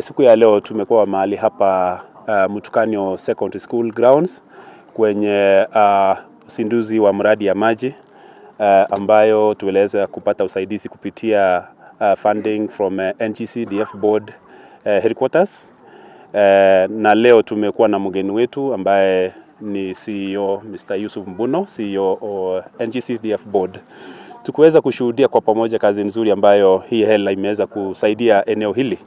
Siku ya leo tumekuwa mahali hapa Mutukanio Secondary School grounds kwenye uzinduzi wa mradi ya maji ambayo tuliweza kupata usaidizi kupitia funding from NGCDF board headquarters. Na leo tumekuwa na mgeni wetu ambaye ni CEO Mr. Yusuf Mbuno, CEO wa NGCDF board, tukiweza kushuhudia kwa pamoja kazi nzuri ambayo hii hela imeweza kusaidia eneo hili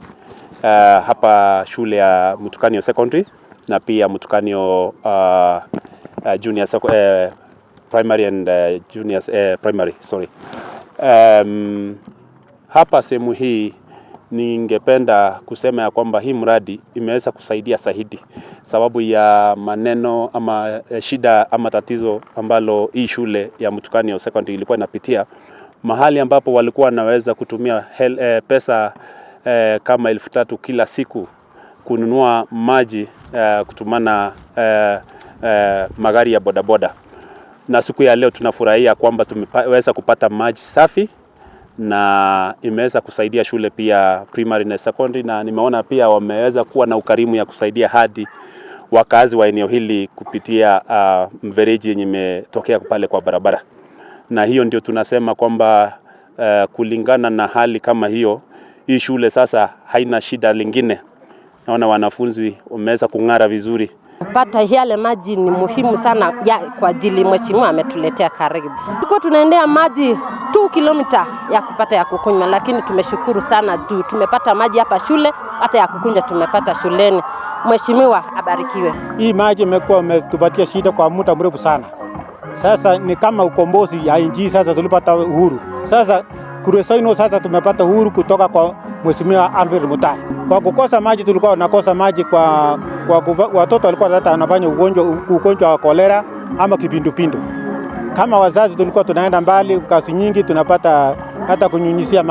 hapa shule ya Mutukanio Secondary na pia Mutukanio Junior Primary and Junior Primary, sorry. Hapa sehemu hii ningependa kusema ya kwamba hii mradi imeweza kusaidia zaidi, sababu ya maneno ama shida ama tatizo ambalo hii shule ya Mutukanio Secondary ilikuwa inapitia, mahali ambapo walikuwa wanaweza kutumia pesa kama 3,000 kila siku kununua maji kutumana magari ya bodaboda. Na siku ya leo tunafurahia kwamba tumeweza kupata maji safi na imeweza kusaidia shule pia primary na secondary, na nimeona pia wameweza kuwa na ukarimu ya kusaidia hadi wakazi wa eneo hili kupitia mfereji yenye imetokea pale kwa barabara, na hiyo ndio tunasema kwamba kulingana na hali kama hiyo, hii shule sasa haina shida lingine. Naona wanafunzi wameweza kung'ara vizuri. Kupata yale maji ni muhimu sana ya, kwa ajili mheshimiwa ametuletea karibu. Tulikuwa tunaendea maji 2 kilomita ya kupata ya kukunywa, lakini tumeshukuru sana juu tumepata maji hapa shule, hata ya kukunywa tumepata shuleni. Mheshimiwa abarikiwe. Hii maji imekuwa imetupatia shida kwa muda mrefu sana. Sasa ni kama ukombozi ya nchi, sasa tulipata uhuru. Sasa Kuresoi sasa tumepata uhuru kutoka kwa Mheshimiwa Alfred Mutai. Kwa kukosa maji, tulikuwa tunakosa maji kwa watoto walikuwa hata wanafanya ugonjwa wa kolera ama kipindupindu. Kama wazazi tulikuwa tunaenda mbali, kazi nyingi tunapata, hata kunyunyizia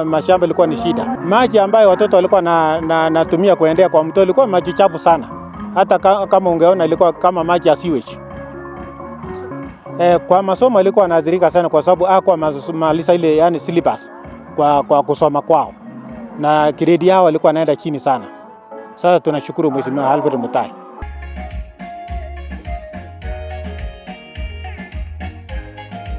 mashamba ilikuwa ni shida. Maji ambayo watoto walikuwa na natumia kuendea kwa mto ilikuwa maji chafu sana, hata kama ungeona ilikuwa kama maji ya sewage. Kwa masomo ilikuwa anaathirika sana kwa sababu hakuwa maliza ile, yani, syllabus kwa kusoma kwao, na grade yao walikuwa wanaenda chini sana. Sasa tunashukuru Mheshimiwa Alfred Mutai.